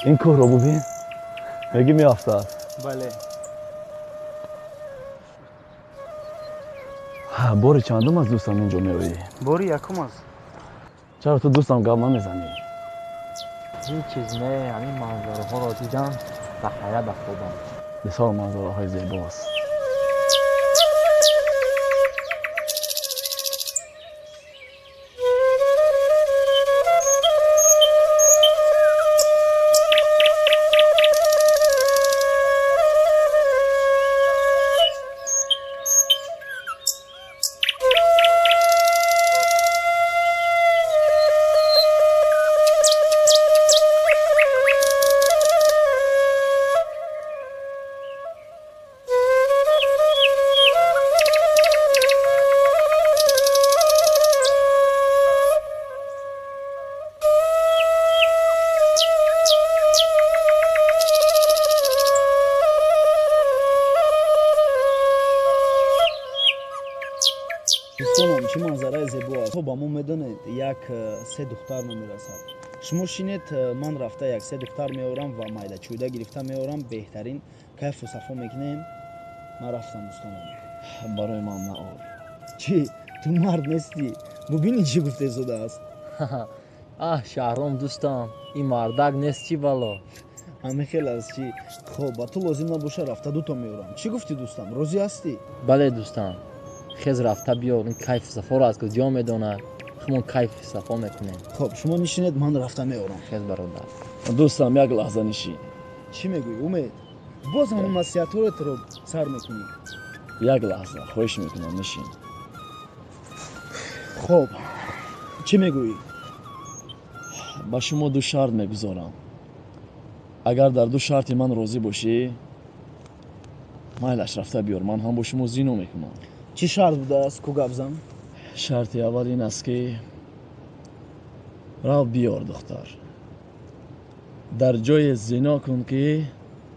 Ин кӯҳро бубин, мегӣ меафтад. Бале. Бори чандум аз дӯстам инҷо меоӣ? Бори якум аст. Чаро ту дӯстам гап намезанӣ? Ҳеҷ чиз не, ҳамин манзараҳоро дидам, ба ҳайрат афтодам. Бисёр манзараҳои зебост. Дӯстонам, чӣ манзараи зебо аст. Ба мо медонед, як се духтар намерасад. Шумо шинед, ман рафта як се духтар меорам ва майда чӯйда гирифта меорам. Беҳтарин кайфу сафо мекунем. Ман рафтам, дӯстонам. Барои ман наор. Чӣ? Ту мард нестӣ? Бубинӣ чӣ гуфтесодааст. Аҳ, Шаҳром дӯстам, ин мардак нест, чӣ бало? Ҳамин хел аст, чӣ? Хоб, ба ту лозим набоша, рафта дуто меорам. Чӣ гуфтӣ, дӯстам? Розӣ ҳастӣ? Бале, дӯстам. Хез рафта биёр, ин кайфу сафоро аз куҷо медонад? Хумон кайфу сафо мекунем. Хоб, шумо нишинед, ман рафта меорам. Хез, бародар. Дӯстам, як лаҳза нишин. Чӣ мегӯӣ, Умед? Боз ҳамон насиҳатҳоятро сар мекунӣ. Як лаҳза, хоҳиш мекунам, нишин. Хоб, чӣ мегӯӣ? Ба шумо ду шарт мегузорам. Агар дар ду шарти ман розӣ бошӣ, майлаш рафта биёр, ман ҳам бо шумо зино мекунам. Чӣ шарт будааст, ку гап зан? Шарти аввал ин аст, ки рав биёр духтар, дар ҷое зино кун, ки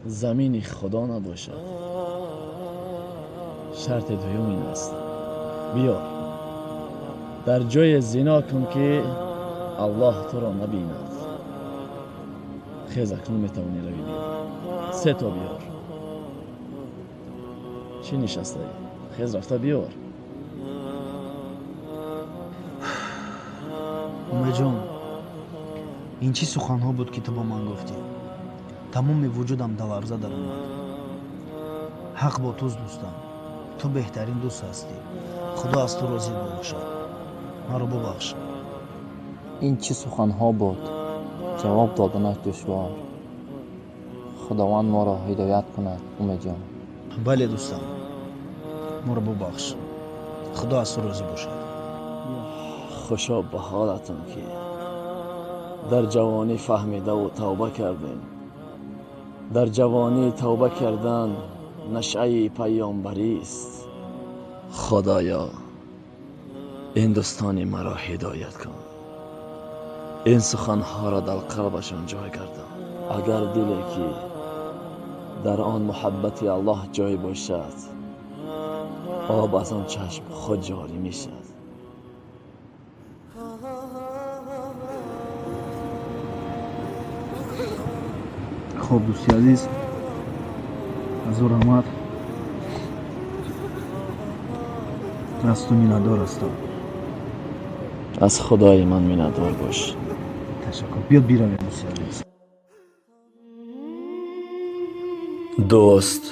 замини худо набошад. Шарти дуюм ин аст, биёр дар ҷое зино кун, ки Аллоҳ туро набинад. Хез, акнун метавонӣ рави биёр. Се то биёр. Чӣ нишастаӣ? Хез, рафта биёр. Умедҷон, ин чӣ суханҳо буд, ки ту ба ман гуфтӣ? Тамоми вуҷудам да ларза даромад. Ҳақ бо туст, дӯстам, ту беҳтарин дӯст ҳастӣ. Худо аз ту розӣ бошад, маро бубахш. Ин чӣ суханҳо буд? Ҷавоб доданаш душвор. Худованд моро ҳидоят кунад, Умедҷон. Бале, дӯстам, моро бубахш, худо аз ту розӣ бошад. Хушо ба ҳолатон, ки дар ҷавонӣ фаҳмидаву тавба кардем. Дар ҷавонӣ тавба кардан нашъаи паёмбарист. Худоё, ин дӯстони маро ҳидоят кун, ин суханҳоро дар қалбашон ҷой гардон. Агар диле, ки дар он муҳаббати Аллоҳ ҷой бошад, об аз он чашм худ ҷорӣ мешавад. Хоб, дӯсти азиз, ҳазор раҳмат, аз ту миннатдор ҳастам. Аз худои ман миннатдор бош. Ташаккур. Биёд биравем, дӯсти азиз. Дӯст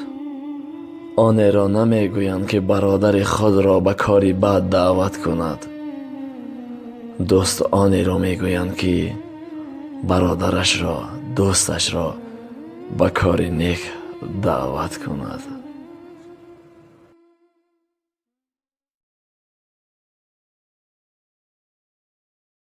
онеро намегӯянд, ки бародари худро ба кори бад даъват кунад. Дӯст онеро мегӯянд, ки бародарашро, дӯсташро ба кори нек даъват кунад.